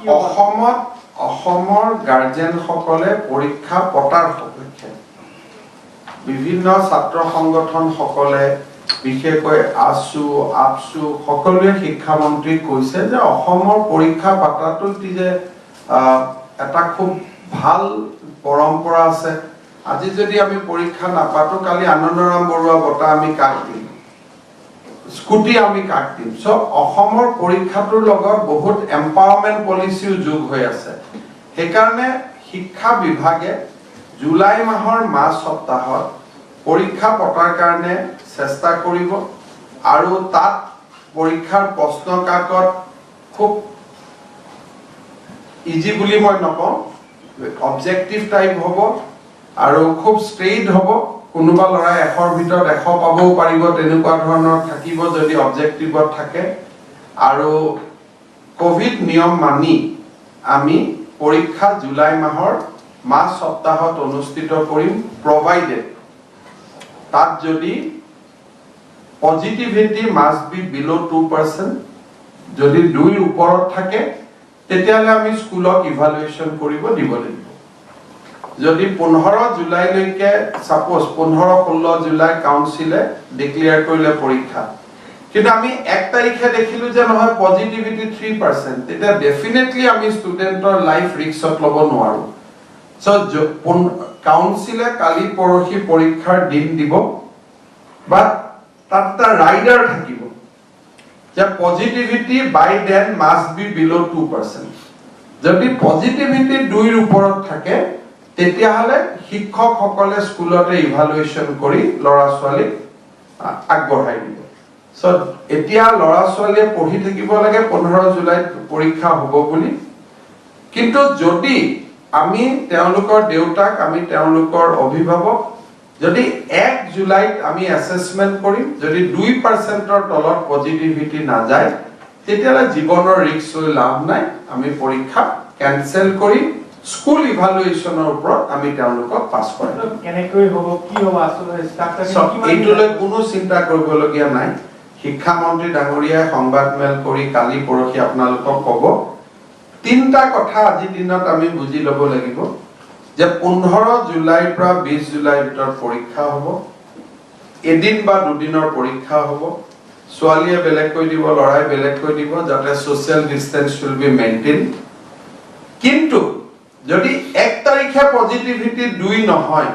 কি হ'ব? অসমত অসমৰ গাৰ্জেনসকলে পৰীক্ষা পতাৰ সপক্ষে। বিভিন্ন ছাত্ৰ সংগঠনসকলে, বিশেষকৈ আছু, আপচু সকলোৱে শিক্ষামন্ত্ৰীক কৈছে যে অসমৰ পৰীক্ষা পাতাটো যে এটা খুব ভাল পৰম্পৰা আছে। আজি যদি আমি পৰীক্ষা নাপাতো, কালি আনন্দৰাম বৰুৱা বঁটা আমি কাক দিম? স্কুটি আমি কাক দিম? চ' অসমৰ পৰীক্ষাটোৰ লগত বহুত এম্পাৱাৰমেণ্ট পলিচিও যোগ হৈ আছে। সেইকাৰণে শিক্ষা বিভাগে জুলাই মাহৰ মাজ সপ্তাহত পৰীক্ষা পতাৰ কাৰণে চেষ্টা কৰিব আৰু তাত পৰীক্ষাৰ প্ৰশ্ন কাকত খুব ইজি বুলি মই নকওঁ, অবজেক্টিভ টাইপ হ'ব আৰু খুব ষ্ট্ৰেইট হ'ব। কোনোবা ল'ৰাই 100ৰ ভিতৰত 100 পাবও পাৰিব, তেনেকুৱা ধৰণৰ থাকিব যদি অবজেক্টিভত থাকে। আৰু কভিড নিয়ম মানি আমি পৰীক্ষা জুলাই মাহৰ মাজ সপ্তাহত অনুষ্ঠিত কৰিম, প্ৰভাইডেড তাত যদি positivity must be below 2%। যদি 2ৰ ওপৰত থাকে, তেতিয়াহ'লে আমি স্কুলক ইভালুৱেশ্যন কৰিব দিব লাগিব। যদি 15 জুলাইলৈকে, ছাপ'জ 15, 16 জুলাই কাউন্সিলে ডিক্লেয়াৰ কৰিলে পৰীক্ষা, কিন্তু আমি 1 তাৰিখে দেখিলো যে নহয়, পজিটিভিটি 3%, তেতিয়া ডেফিনেটলি আমি ষ্টুডেণ্টৰ লাইফ ৰিস্কত ল'ব নোৱাৰো। চ' কাউন্সিলে কালি পৰহি পৰীক্ষাৰ দিন দিব, বাট তাত এটা ৰাইডাৰ থাকিব যে positivity by then must be below 2%। যদি পজিটিভিটি 2ৰ ওপৰত থাকে, তেতিয়াহ'লে শিক্ষকসকলে স্কুলতে ইভালুৱেশ্যন কৰি ল'ৰা ছোৱালীক আগবঢ়াই দিব। চ' এতিয়া ল'ৰা ছোৱালীয়ে পঢ়ি থাকিব লাগে 15 জুলাইত পৰীক্ষা হ'ব বুলি। কিন্তু যদি আমি তেওঁলোকৰ দেউতাক, আমি তেওঁলোকৰ অভিভাৱক, যদি 1 জুলাইত আমি এছেচমেণ্ট কৰিম, যদি 2%ৰ তলত পজিটিভিটি নাযায়, তেতিয়াহ'লে জীৱনৰ ৰিস্ক লৈ লাভ নাই। আমি পৰীক্ষা কেনচেল কৰি স্কুল ইভালুৱেশ্যনৰ ওপৰত আমি তেওঁলোকক পাছ কৰিম। কেনেকৈ হ'ব, কি হ'ব আচলতে ষ্ট্ৰাকচাৰ? চাওক, এইটোলৈ কোনো চিন্তা কৰিবলগীয়া নাই। শিক্ষামন্ত্ৰী ডাঙৰীয়াই সংবাদমেল কৰি কালি পৰহি আপোনালোকক ক'ব। তিনিটা কথা আজিৰ দিনত আমি বুজি ল'ব লাগিব যে 15 জুলাইৰ পৰা 20 জুলাইৰ ভিতৰত পৰীক্ষা হ'ব। এদিন বা দুদিনৰ পৰীক্ষা হ'ব। ছোৱালীয়ে বেলেগকৈ দিব, ল'ৰাই বেলেগকৈ দিব, যাতে social distance will be maintain। কিন্তু যদি 1 তাৰিখে পজিটিভিটি 2 নহয়,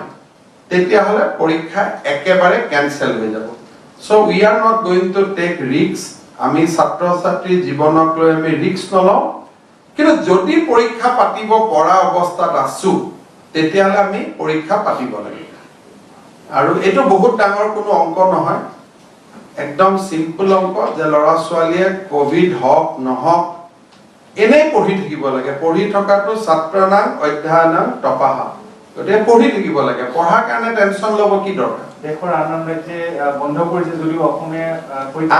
তেতিয়াহ'লে পৰীক্ষা একেবাৰে কেনচেল হৈ যাব। So we are not going to take risk। আমি ছাত্ৰ ছাত্ৰীৰ জীৱনক লৈ আমি ৰিস্ক নলওঁ। কিন্তু যদি পৰীক্ষা পাতিব পৰা অৱস্থাত আছো, তেতিয়াহ'লে আমি পৰীক্ষা পাতিব লাগিব। আৰু এইটো বহুত ডাঙৰ কোনো অংক নহয়, একদম চিম্পল অংক যে ল'ৰা ছোৱালীয়ে কভিড হওক নহওক এনেই পঢ়ি থাকিব লাগে। পঢ়ি থকাটো ছাত্ৰানাং অধ্যয়নং তপঃ। গতিকে পঢ়ি থাকিব লাগে। পঢ়াৰ কাৰণে টেনচন ল'ব কি দৰকাৰ? দেশৰ আন আন ৰাজ্যে বন্ধ কৰিছে যদিও অসমে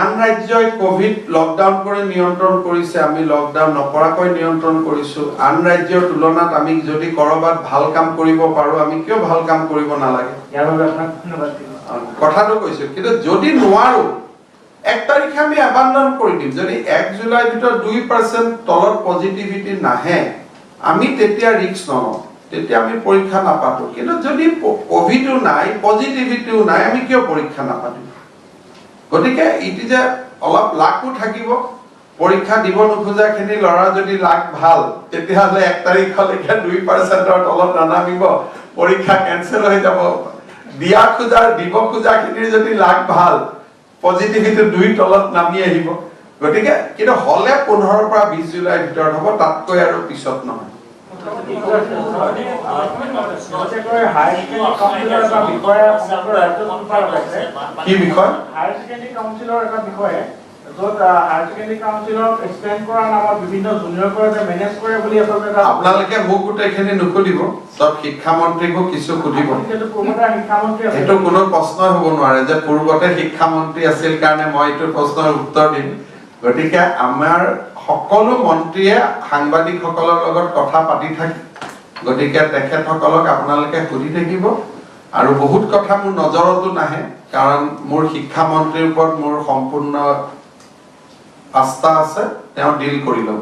আন ৰাজ্যই কভিড লকডাউন কৰি নিয়ন্ত্ৰণ কৰিছে, আমি লকডাউন নকৰাকৈ নিয়ন্ত্ৰণ কৰিছো। আন ৰাজ্যৰ তুলনাত আমি যদি কৰবাত ভাল কাম কৰিব পাৰো, আমি কিয় ভাল কাম কৰিব নালাগে? ইয়াৰ বাবে আপোনাক ধন্যবাদ দিলোঁ। কথাটো কৈছো। কিন্তু যদি নোৱাৰো, 1 তাৰিখে আমি এবাণ্ডন কৰি দিম। যদি 1 জুলাইৰ ভিতৰত 2% তলত পজিটিভিটি নাহে, আমি তেতিয়া ৰিস্ক নলওঁ, তেতিয়া আমি পৰীক্ষা নাপাতো। কিন্তু যদি কভিডো নাই, পজিটিভিটিও নাই, আমি কিয় পৰীক্ষা নাপাতিম? গতিকে it is a অলপ লাকো থাকিব। পৰীক্ষা দিব নোখোজাখিনি ল'ৰা যদি লাক ভাল, তেতিয়াহ'লে 1 তাৰিখলৈকে 2%ৰ তলত নানামিব, পৰীক্ষা কেনচেল হৈ যাব। দিয়া খোজা, দিব খোজাখিনিৰ যদি লাক ভাল, পজিটিভিটি 2 তলত নামি আহিব। গতিকে কিন্তু হ'লে 15ৰ পৰা 20 জুলাইৰ ভিতৰত হ'ব, তাতকৈ আৰু পিছত নহয়। বিশেষকৈ হায়াৰ ছেকেণ্ডেৰী কাউন্সিলৰ এটা বিষয়ে সমগ্ৰ ৰাজ্যত তোলপাৰ লগাইছে। কি বিষয়? হায়াৰ ছেকেণ্ডেৰী কাউন্সিলৰ এটা বিষয়ে, য'ত হায়াৰ ছেকেণ্ডেৰী কাউন্সিলক এক্সটেণ্ড কৰাৰ নামত বিভিন্ন জুনিয়ৰ কলেজে মেনেজ কৰে বুলি আচলতে এটা আপোনালোকে মোক গোটেইখিনি নুসুধিব, চব শিক্ষামন্ত্ৰীকো কিছু সুধিব। আপুনি যিহেতু পূৰ্বতে শিক্ষামন্ত্ৰী আছিল। সেইটো কোনো প্ৰশ্নই হ'ব নোৱাৰে যে পূৰ্বতে শিক্ষামন্ত্ৰী আছিল কাৰণে মই এইটো প্ৰশ্নৰ উত্তৰ দিম। গতিকে আমাৰ সকলো মন্ত্ৰীয়ে সাংবাদিকসকলৰ লগত কথা পাতি থাকে। গতিকে তেখেতসকলক আপোনালোকে সুধি থাকিব। আৰু বহুত কথা মোৰ নজৰতো নাহে, কাৰণ মোৰ শিক্ষামন্ত্ৰীৰ ওপৰত মোৰ সম্পূৰ্ণ আস্থা আছে, তেওঁ ডিল কৰি ল'ব।